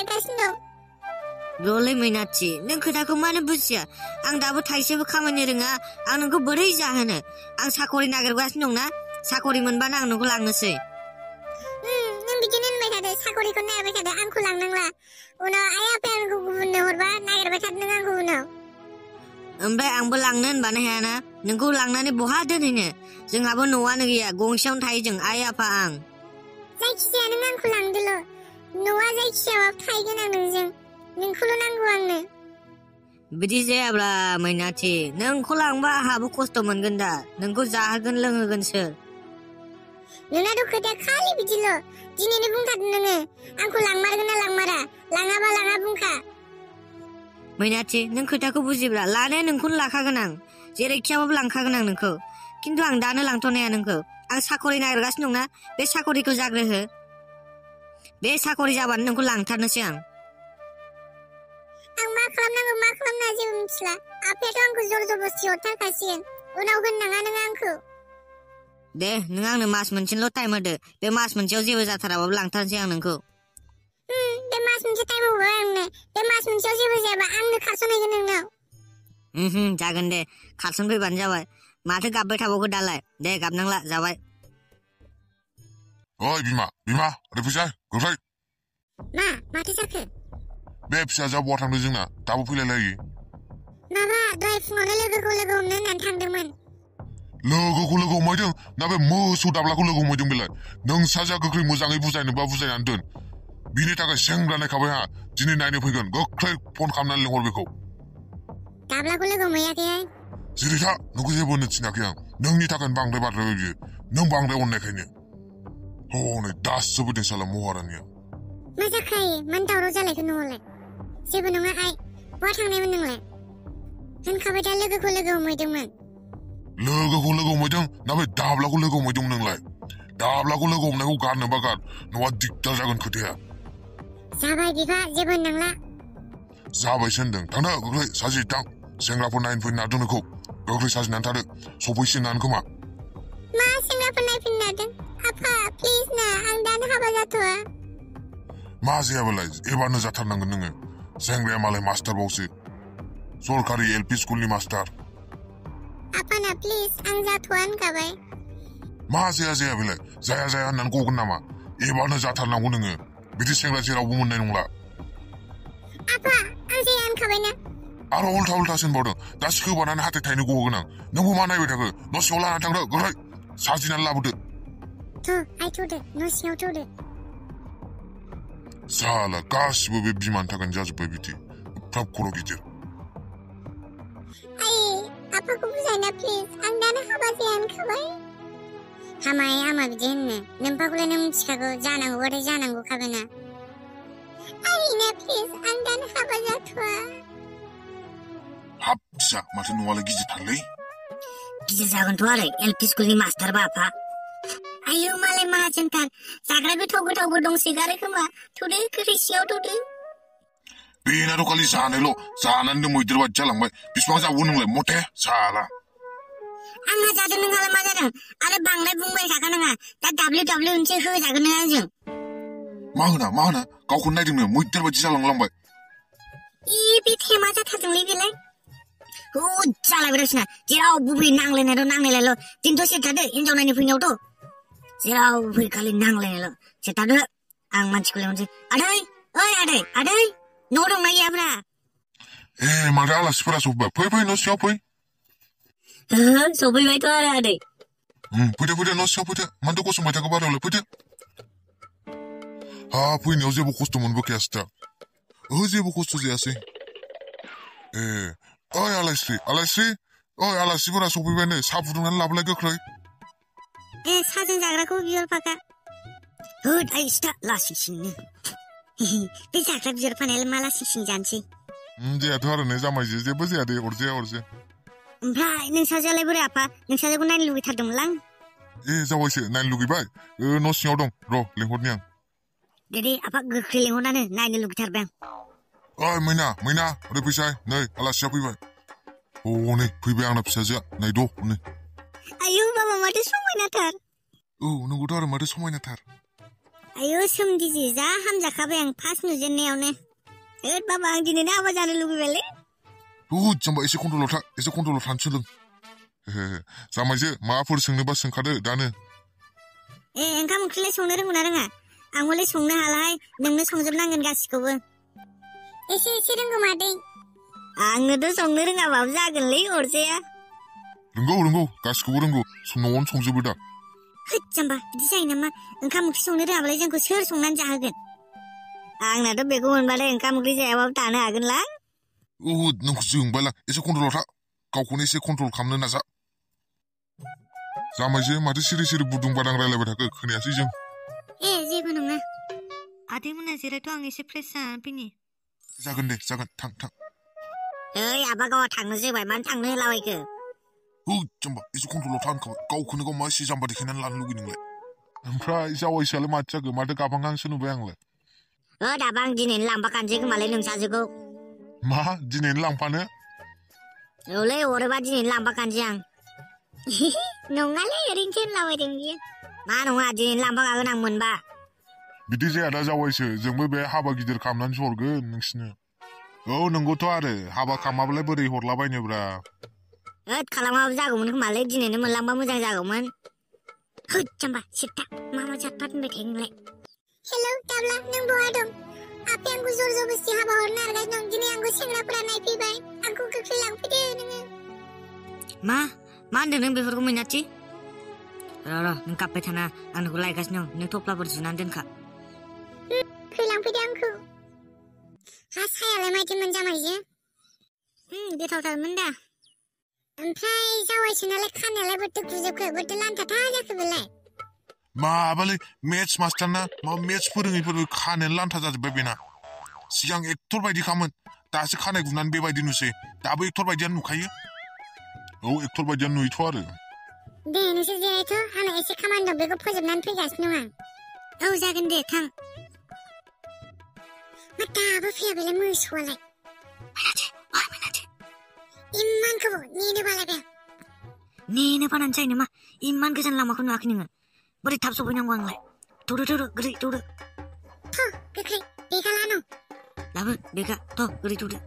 नागिरगासिनो दं र'लै मैनाथि नों खोथाखौ मानो बुजिया आं दाबो थाइसेबो खामायनो रोङा आं नोंखौ बोरै जाहोनो आं साकरि नागिरगासिनो दंना साकरि मोनबानो आं नोंखौ लांनोसै नों बिदिनो होनबाय थादो साकरिखौ नागिरबाय थादो आंखौ लांनांला उनाव आइ आफाया आंखौ गुबुननो हरबा नागिरबाय थादो नों आंखौ उनाव ओमफ्राय आंबो लांनो होनबानो हायाना नोंखौ लांनानै बहा दोनहैनो जोंहाबो न'आनो गैया गंसेयावनो थायो जों आइ आफा आं जायखिजाया नों आंखौ लांदोल' न'आ जायखिजायाबाबो थाहैगोन आं नोंजों नोंखौल' नांगौ आंनो बिदि जायाब्ला मैनाथि नोंखौ लांबा आंहाबो खस्थ' मोनगोन दा नोंखौ जाहोगोन लोंहोगोन सोर नोंनाथ' खोथाया खालि बिदिल' दिनैनो बुंखादों नोङो आंखौ लांमारगोन ना लांमारा लाङाबा लाङा बुंखा मैनाथि नों खोथाखौ बुजिब्ला लानाया नोंखौनो लाखागोन आं जेरैखियाबाबो लांखागोन आं नोंखौ खिन्थु आं दानो लांथ'नो हाया नोंखौ आं साकरि नागिरगासिनो दंना बे साकरिखौ जाग्रोहो बे साकरि जाबानो नोंखौ लांथारनोसै आं मा खालामनांगौ मा खालामनाङा जेबो मिथिला आफायाथ' आंखौ जर जबरदस्ति हरथारखासिगोन उनाव होननाङा नों आंखौ दे नों आंनो मास मोनसेल' टाइम होदो बे मास मोनसेयाव जेबो जाथाराबाबो लांथारनोसै आं नोंखौ बे मास मोनसे टाइम होबाय आंनो बे मास मोनसेयाव जेबो जायाबा आंनो खारसनहैगोन नोंनाव जागोन दे खारसन फैबानो जाबाय माथो गाबबाय थाबावखो दालाय दे गाबनांला जाबाय ओइ बिमा ओरै फैसाय गोख्रै माथो जाखो बे फिसाजोआ बहा थांदों जोंना दाबो फैलायलायो माबा दहाय फुङावनो लोगोखौ लोगो हमनो होननानै थांदोंमोन लोगोखौ लोगो हमहैदों ना बे मोसौ दाब्लाखौ लोगो हमहैदों बेलाय नों साजा गोख्रै मोजाङै बुजायनोबा बुजायनानै दोन बिनि थाखाय सेंग्रा नायखाबाय हा दिनै नायनो फैगोन गोख्रै फन खालामनानै लिंहर बेखौ दाब्लाखौ लोगो हमहैयाखैहाय जेरै था नोंखौ जेबो होननो थिनाखै आं नोंनि थाखायनो बांद्राय बाद्रायबाय बियो नों बांद्राय अननायखायनो हनै दासो फैदों साला महारानिया मा जाखायो मानो दावराव जालायखो न'आवलाय जेबो नङा आइ बहा थांनायमोन नोंलाय होनखाबाय दा लोगोखौ लोगो हमहैदोंमोन लोगोखौ लोगो हमहैदों ना बे दाब्लाखौ लोगो हमहैदोंमोन नोंलाय दाब्लाखौ लोगो हमनायखौ गारनोबा गार न'आ दिगदार जागोन खोथाया जाबाय बिफा जेबो होननांला जाबायसो होनदों थांनो गोख्रै साजि थां सेंग्राफोर नायनो फैनो नागिरदों नोंखौ गोख्रै साजिनानै थादो सफैसिगोनानो खोमा मा सेंग्राफोर नायफैनो नागिरदों आफा प्लिज ना आं दानो हाबा जाथ'वा मा जायाबालाय एबारनो जाथारनांगोन नोङो सेंग्राया मालाय मास्टार बावसो सरकारि एलपि स्कुलनि मास्टार आफाना प्लिज आं जाथ'वा होनखाबाय मा जाया बेलाय जाया होननानै गगोन नामा एबारनो जाथारनांगौ नोङो बिदि सेंग्रा जेरावबो मोननाय नंला आफा आं जाया होनखाबायना आरो उल्था होनबावदों दा सोबानानै हाथाय थाइनै गहोगोन आं नोंबो मा नायबाय थाखो न' सिङाव लानानै थांदो गोख्रै साजिनानै लाबोदो आइ थौदो न' सिङाव थौदो साला गासिबो बे बिमानि थाखायनो जाजोब्बाय बिदि एफ्राब खर' गिदिर आइ आफाखौ बुजायना प्लिज आं दानो हाबा जाया होनखाबाय हामाय हामा बिदि होननो नोम्फाखौलाय नों मिथिखागौ जानांगौबाथाय जानांगौखाबायना आइना प्लिज आं दानो हाबा जाथ'वा हाब फिसा माथो न'आलाय गिदिरथारलै गिदिर जागोनथ' आरो एलपि स्कुलनि मास्टार बापा आयौ मालाय माहाजोनथार जाग्रा गोथावबो दंसोगारो खोमा थौदो गोख्रै सिङाव थौदो बेनाथ' खालि जानायल' जानानैनो मैदेर बादि जालांबाय बिसिबां जाबावगोन नोंलाय मथे साला आंहा जादों नोंहालाय मा जादों आरो बांद्राय बुंबाय थाखा नाङा दा दाब्लिउ मोनसे होजागोन नों आंजों मा होना गावखौनो नायदोंनो मैदेर बादि जालांलांबाय बे थेमा जाथारदोंलै बेलाय जालायबायसिना जेरावबो फै नांलायनायल' दिनथ' सेरथादो हिनजाव नायनो फैनायावथ' जेरावबो फै खालि नांलायनायल' सेरथादो आं मानसिखौ लेंहरसै आदै ओइ आदै न' दंना गैयाब्रा माथो आलासिफोरा सफैबाय फै न' सिङाव फै सफैबायथ' आरो आदै फैदो न' सिङाव फैदो मानोथो गसंबाय थाखो बारायावलाय फैदो फैनायाव जेबो खस्थ' मोनबोखायासै दा जेबो खस्थ' जायासै ओइ आलायस्रि ओइ आलासिफोरा सफैबायनो साहा फुदुंनानै लाबोलाय गोख्रै साहाजों जाग्राखौ बिहरफाखा आइ सिथा लासिंसिंनो बे जाग्रा बिहरफानायालाय मा लासिंसिं जानोसै जायाथ' आरो ने जामायजो जेबो जाया दे अरजाया ओमफ्राय नोंसाजोआलाय बोरै आफा नोंसाजोखौ नायनो लुगैथारदोंमोनलां जावायसो नायनो लुगैबाय न' सिङाव दं र' लेंहरनि आं दे आफा गोख्रै लेंहरनानै नायनो लुगैथारबाय आं मैना ओरै फैसाय नै आलासिया फैबाय नै फैबाय आंना फिसाजोआ नायद' नै आयौ बाबा माथो समायनाथार नंगौथ' आरो माथो समायनाथार आयौ सोमदिजि जा हामजाखाबाय आं फार्स्ट नुजेननायावनो होद बाबा आं दिनैनो हाबा जानो लुबैबायलै जाम्बा एसे कन्ट्रलाव थानो सोलों जामायजो माबाफोर सोंनोबा सोंखादो दानो ओंखाम ओंख्रिलाय संनो रोंगौ ना रोङा आं हले संनो हालाहाय नोंनो संजोबनांगोन गासिखौबो एसे रोंगौ मादै आंनोथ' संनो रोङाबाबो जागोनलै अरजाया रोंगौ गासिखौबो रोंगौ न'आवनो संजोबो दा होद जाम्बा बिदि जायो नामा ओंखाम ओंख्रि संनो रोङाबालाय जोंखौ सोर संनानै जाहोगोन आंनाथ' बेखौ मोनबालाय ओंखाम ओंख्रि जायाबाबो थानो हागोनलां नोंखौ जोंबायला एसे कन्ट्रलाव था गावखौनो एसे कन्ट्रल खालामनो नाजा जामायजो माथो सिरि बुदुं बादां रायलायबाय थाखो खोनायासै जों जेबो नङा आदैमोना जिरायथ' आं एसे फ्रेस जानानै फैनि जागोन दे थां ओइ आबा गावा थांनो जोबाय मानो थांनो होलाबायखो जाम्बा एसे कन्ट्रलाव था होनखाबाय गावखौनो गाव मा एसे जाम्बा देखायनानै लानो लुगै नोंलाय ओमफ्राय जावायसोआलाय माथो जाखो माथो गाबांहांसो नुबाय आंलाय दाबा आं दिनैनो लांबा गानसै खोमालै नोंसाजोखौ मा दिनैनो लांफानो औलै हरोबा दिनैनो लांबा गानसै आं नङालै ओरैनोसो होनलाबायदों बियो मा नङा दिनैनो लांबा गागोन आं मोनबा बिदि जाया दा जावायसो जोंबो बे हाबा गिदिर खालामनानैसो हरगोन नोंसिनो नंगौथ' आरो हाबा खालामाबालाय बोरै हरलाबायनोब्रा खालामाबो जागौमोन खोमालै दिनैनो मोनलांबा मोजां जागौमोन होद जाम्बा सिथा मा जाथफाथ होनबाय थायो नोंलाय हेलौ दाब्ला नों बहा दं आफाया आंखौ जर जबस्ति हाबा हरनो नारगासिनो दं दिनै आंखौ सेंग्राफोरा नायफैबाय आंखौ गोख्रै लांफैदो नोङो मा होनदों नों बेफोरखौ मैनाथि र' नों गाबबाय थाना आं नोंखौ लायगासिनो दं नों थफ्लाफोर जुनानै दोनखा गोख्रै लांफैदो आंखौ सायालाय मायदिमोन जामायजो गोथावथारमोन दा ओमफ्राय जावायसोनालाय खानायालाय बोरैथो गुजोबखो बोरैथो लान्थाथा जाखो बेलाय माबालै मेथ्स मास्टारना मेथ्स फोरोङैफोरबो खानायानो लान्था जाजोब्बाय बेना सिगां एक्टर बायदि खामोन दासो खानाय गुनानै बेबायदि नुसै दाबो एक्टर बायदियानो नुखायो एक्टर बायदियानो नुयोथ' आरो दे नोंसोर जिरायथ' आंना एसे खामानि दं बेखौ फोजोबनानै फैगासिनो दं आं जागोन दे थां मा दाबो फैया बेलाय मोसौआलाय इमान गोबाव नेनो बालायबाय नेनो बानानै जायो नामा इमान गोजान लामाखौ नुवाखै नोङो बोरै थाब सफैनांगौ आंलाय थौदो गोरै थौदो गोख्रै बेगा लानो लाबो बेगा गोरै थौदो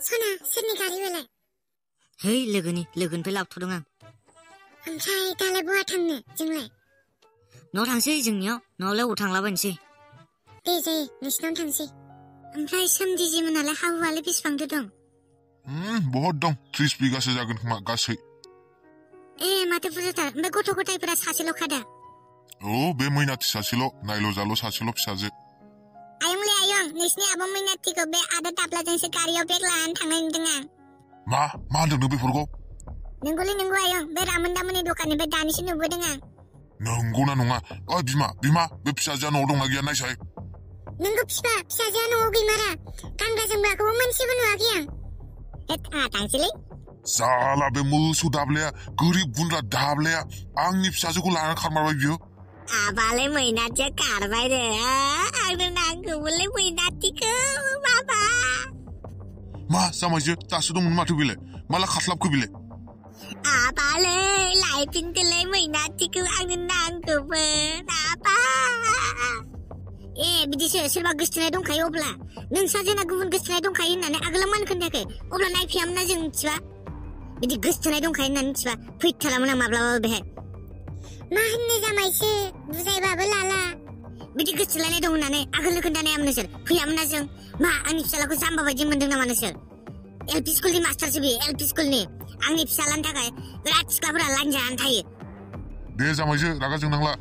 सना सोरनि गारि बेलाय है लोगोनिफ्राय लाबोथ'दों आं ओमफ्राय दालाय बहा थांनो जोंलाय न'आव थांसै जोंनियाव न'आवलाय अबाव थांलाबायनोसै दे जायो नोंसिनावनो थांसै ओमफ्राय सोमदिजि मोनालाय हा हुआलाय बेसेबांथो दं बहुत दं 30 बिगासो जागोन खोमा गासै माथो बुरजाथार ओमफ्राय गथ' गथायफोरा सासेल' खादा बे मैनाथि सासेल' नायल' जाल' सासेल' फिसाजो आयंलै आयं नोंसिनि आब' मैनाथिखौ बे आदा दाब्लाजोंसो गारियाव बेग लानानै थांनाय नुदों आं मा होनदों नों बेफोरखौ नंगौलै नंगौ आयं बे रामोनदामोननि दखाननिफ्राय दानिसो नुबोदों आं नंगौना नङा बिमा बे फिसाजोआ न'आव दंना गैया नायसाय नोंगौ फिसाजोआ न'आव गैमारा गानग्रा जोमग्राखौबो मोनसेबो नुवाखै आं थांसैलै साला बे मोसौ दाब्लाया गोरिब गुन्द्रा दाब्लाया आंनि फिसाजोखौ लानानै खारमारबाय बियो आबालाय मैनाथिया खारबाय रे आंनो नांगौमोनलै मैनाथिखौ बाबा मा जामायजो दासो दंमोन माथो बेलाय माला खारस्लाबखो बेलाय आबालै लायफिनदोलै मैनाथिखौ आंनो नांगौमोन आबा बिदिसो सोरबा गोसथोनाय दंखायो अब्ला नोंसा जोंना गुबुन गोसथोनाय दंखायो होननानै आगोलाव मानो खोन्थायाखै अब्ला नायफैयामोनना जों मिथिबा बिदि गोसथोनाय दंखायो होननानै मिथिबा फैथारामोन आं माब्लाबाबो बेहाय मा होननो जामायसो बुजायबाबो लाला बिदि गोसथोलायनाय दं होननानै आगोलनो खोन्थानायामोन नोंसोर फैयामोनना जों मा आंनि फिसालाखौ जाम्बा बायदि मोनदों नामा नोंसोर एलपि स्कुलनि मास्टारसो बियो एलपि स्कुलनि आंनि फिसालानि थाखाय बिराद सिख्लाफोरा लाइन जानानै थायो दे जामायजो रागा जोंनांला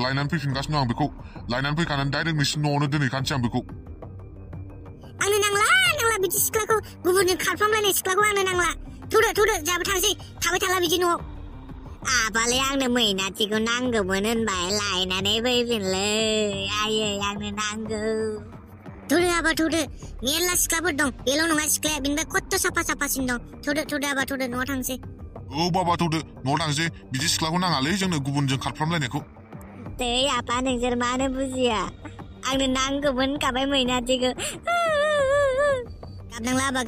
लायनानै फैफिनगासिनो आं बेखौ लायनानै फैखानानै डाइरेक्ट नोंसिनि न'आवनो दोनहैखानोसै आं बेखौ आंनो नांला बिदि सिख्लाखौ गुबुनजों खारफ्रामलायनाय सिख्लाखौ आंनो नांला थौदो जाबो थांसै थाबाय थाला बिदि न'आव आबालै आंनो मैनाथिखौ नांगौमोन होनबाय लायनानै फैफिनलै आयै आंनो नांगौ थौदो मेरला सिख्लाफोर दं बेल' नङा सिख्लाया बेनिफ्राय खत्थ' साफासिन दं थौदो न'आव थांसै बाबा थौदो न'आव थांसै बिदि सिख्लाखौ नाङालै जोंनो गुबुनजों खारफ्रामलायनायखौ दै आपा नोंसोर मानो बुजिया आंनो नांगौमोन होनखाबाय मैनाथिखौ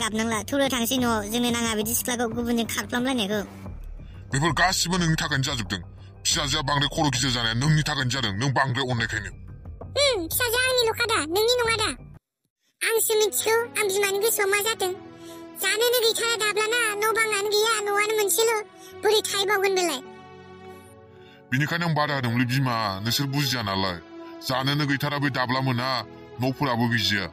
गाबनांला थौदो थांसै न'आव जोंनो नाङा बिदि सिख्लाखौ गुबुनजों खारफ्रामलायनायखौ बेफोर गासिबो नोंनि थाखायनो जाजोबदों फिसाजोआ बांद्राय खर' गिदिर जानाया नोंनि थाखायनो जादों नों बांद्राय अननायखायनो फिसाजो आंनिल'खा दा नोंनि नङा दा आंसो मिथिगौ आं बिमानि गोसोआव मा जादों जानोनो गैथारा दाब्लाना न' बाङानो गैया न'आनो मोनसेल' बोरै थाहैबावगोन बेलाय बिनिखायनो आं बादा होदोंमोनलै बिमा नोंसोर बुजिया नालाय जानोनो गैथारा बे दाब्ला मोना न'फोराबो गैजाया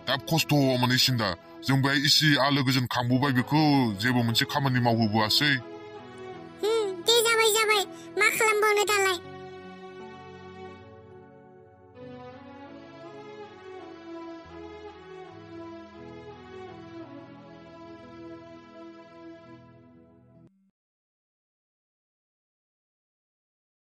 दा खस्थ' मोनहैसिन दा जों बेहाय इसे आलो गोजोन खांबोबाय बेखौ जेबो मोनसे खामानि मावहोबोआसै दे जाबाय मा खालामबावनो दालाय